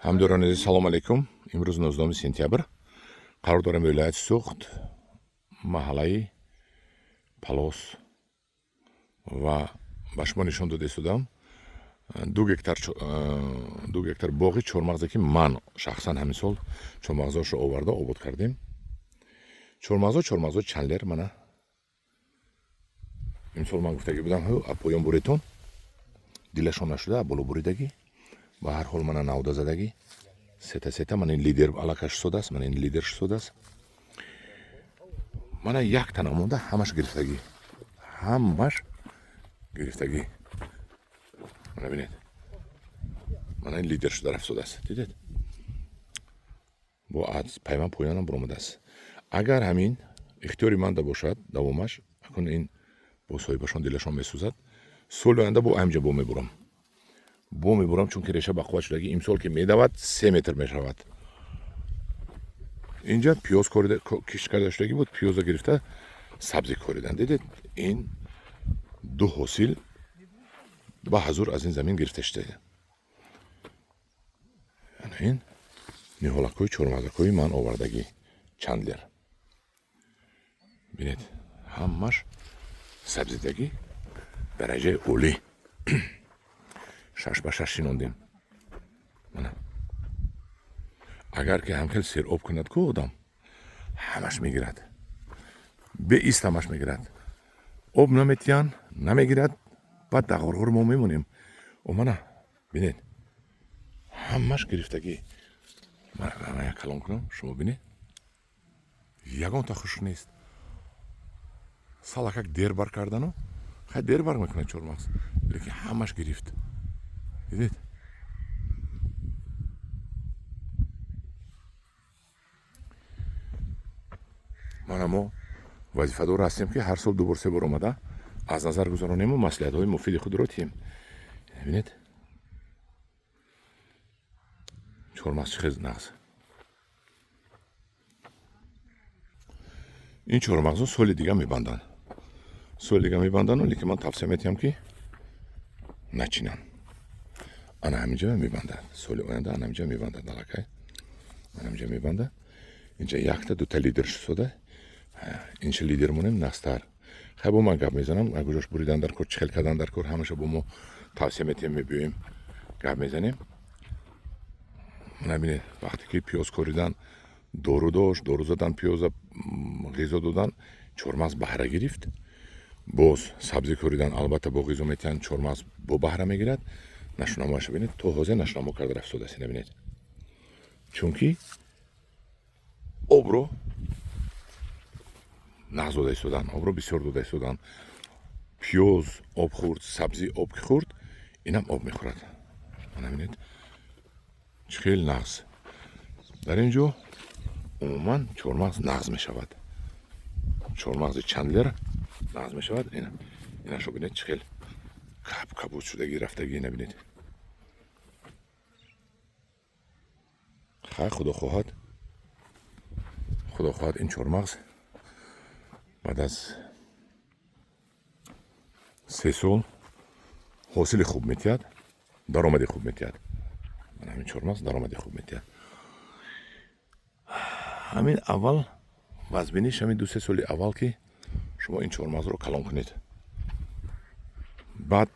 Ҳамдорони азиз, салом алейкум. Имрӯз 19 сентябр, қарор дорем вилояти Суғд, маҳаллаи Палос, ва ба шумо нишон дода истодам 2 гектар боғи чормағзе, ки ман шахсан ҳамин сол чормағзошро оварда обод кардем. Чормағзо, чормағзо Чандлер. Мана, имсол ман гуфтагӣ будам, поён буретон, дилашон нашуда, боло буридагӣ. Ба ҳар ҳол, мана, навда задагӣ, сета сета. Мана, ин лидер аллакай шудааст, мана, ин лидер шудааст. Мана, якта намонда, ҳамаш гирифтагӣ, ҳамаш гирифтагӣ. Мана, бинед, мана, ин лидер шуда рафтодааст, дидед? Бо аз пайман поёнам буромадааст. Агар ҳамин ихтиёри манда бошад, давомаш акун ин бо соҳибашон дилашон месӯзад. Соли оянда бо ҳаминҷа бо мебурам, бо мебурам, чунки реша бақувват шудагӣ. Имсол ки медавад, 3 метр мешавад. Инҷа пиёз кишт карда шудагӣ буд, пиёза гирифта, сабзӣ коридан. Дидед, ин ду ҳосил ба ҳазур аз ин замин гирифта шуда. Ин ниҳолакҳои чормағзакҳои ман овардагӣ, Чандлер. Бинед, ҳамаш сабзидагӣ, дараҷаи олӣ. 6 ба 6 шинондем. Мана, агар ки ҳамхел сероб кунад ку одам, ҳамаш мегирад, беист ҳамаш мегирад. Об наметиҳанд, намегирад, баъд дағорғор мо мемонем. О, мана, бинед, ҳамаш гирифтагӣ. Мана, як калон кунам, шумо бинед, ягонта хушк нест. Салакак дер бар кардану хай, дер бар мекунад чормағз, лекин ҳамаш гирифт. Дидед? Мана, мо вазифадор ҳастем, ки ҳар сол ду бор, се бор омада аз назар гузаронему маслиҳатҳои муфиди худро тиҳем. Бинед, чормағз чӣ хел нағз. Ин чормағзо соли дига мебанданд, соли дига мебандану, лекин ман тавсия метиҳам, ки начинанд. Ана ҳаминҷа мебандад, соли оянда ана ҳаминҷа мебандад, аллакай ана ҳаминҷа мебандад. Инҷа якта дута лидер шуда, инча лидер монем, нағзтар. Хай, бо ман гап мезанам, куҷош буридан дар кор, чӣ хел кардан дар кор, ҳамаша бо мо тавсия метиҳем, мебиёем, гап мезанем. Мана, бинед, вақте ки пиёз коридан, дору дошт, дору задан, пиёза ғизо додан, чормағз баҳра гирифт. Боз сабзӣ коридан, албатта, бо ғизо метиҳанд, чормағз бо баҳра мегирад. Нашунамоаша бинед, то ҳозир нашунамо карда рафтодааст. Ина бинед, чунки обро нағз дода истодан, обро бисёр дода истодан. Пиёз об хӯрд, сабзӣ об ки хӯрд, инам об мехӯрад. Мана, бинед, чӣ хел нағз. Дар ин ҷо умуман чормағз нағз мешавад, чормағзи Чандлер нағз мешавад. Инашо бинед, чӣ хел каб кабуд шудагӣ рафтагӣ. Ина бинед. Хай, худо хоҳад, худо хоҳад, ин чормағз баъд аз 3 сол ҳосили хуб метиҳад, даромади хуб метиҳад. Ҳамин чормағз даромади хуб метиҳад. Ҳамин аввал вазбиниш, ҳамин 2-3 соли аввал, ки шумо ин чормағзро калон кунед, баъд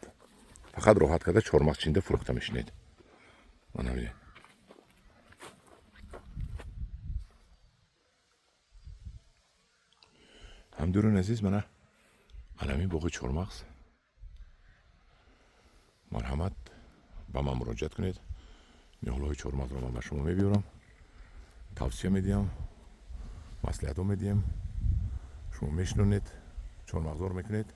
фақат роҳат карда чормағз чинда фурӯхта мешинед. Мана, бинед. Ҳамдурони азиз, мана, алами боғи чормағз. Марҳамат, ба ман муроҷиат кунед. Ниҳолҳои чормағзро ман ба шумо мебиёрам, тавсия медиҳам, маслиҳатҳо медиҳем, шумо мешинонед, чормағзор мекунед.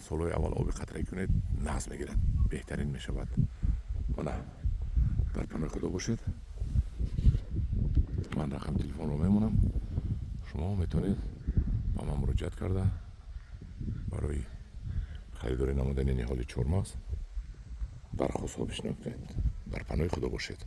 Солҳои аввал оби қатрагӣ кунед, нағз мегирад, беҳтарин мешавад. Мана, дар паноҳи Худо бошед. Ман рақами телефонро мемонам, шумо метавонед ба ман муроҷиат карда, барои харидорӣ намудани ниҳоли чормағз дархостҳо пешниҳод кунед. Дар паноҳи Худо бошед.